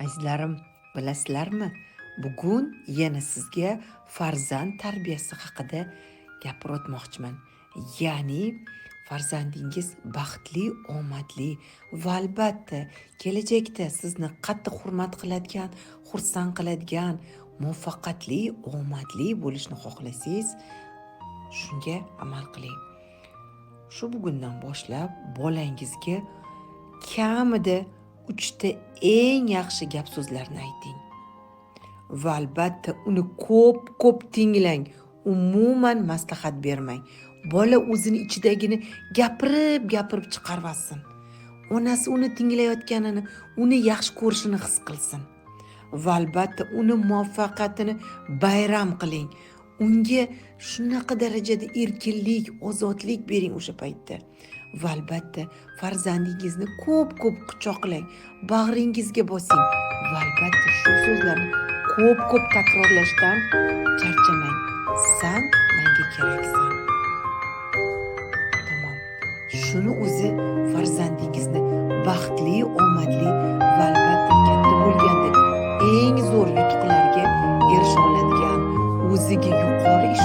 Azizlarim, bilasizlarmi, bugun yana sizga farzand tarbiyasi haqida gapirib o'tmoqchiman. Ya'ni farzandingiz baxtli, omadli va albatta kelajakda sizni qattiq hurmat qiladigan, xursand qiladigan, muvaffaqiyatli, omadli bo'lishni xohlasangiz, shunga amal qiling. Shu bugundan boshlab bolangizga kamida 3 ta eng yaxshi gap so'zlarni ayting. Va albatta uni ko'p-ko'p tinglang. Umuman maslahat bermang. Bola o'zini ichidagini gapirib-gapirib chiqarvasin. Onasi uni tinglayotganini, uni yaxshi ko'rishini his qilsin. Va albatta uni muvaffaqiyatini bayram qiling. Unga shunaqa darajada erkinlik, ozodlik bering o'sha paytda. Va albatta farzandingizni ko'p-ko'p quchoqlang, bag'ringizga bosing va albatta shu so'zlarni ko'p-ko'p takrorlashdan charchamang. San menga keraksan. Tamom. Shuni o'zi farzandingizni baxtli, omadli va albatta katta bo'lganda eng zo'r yutuqlarga erisha oladigan, o'ziga yuqori ishonch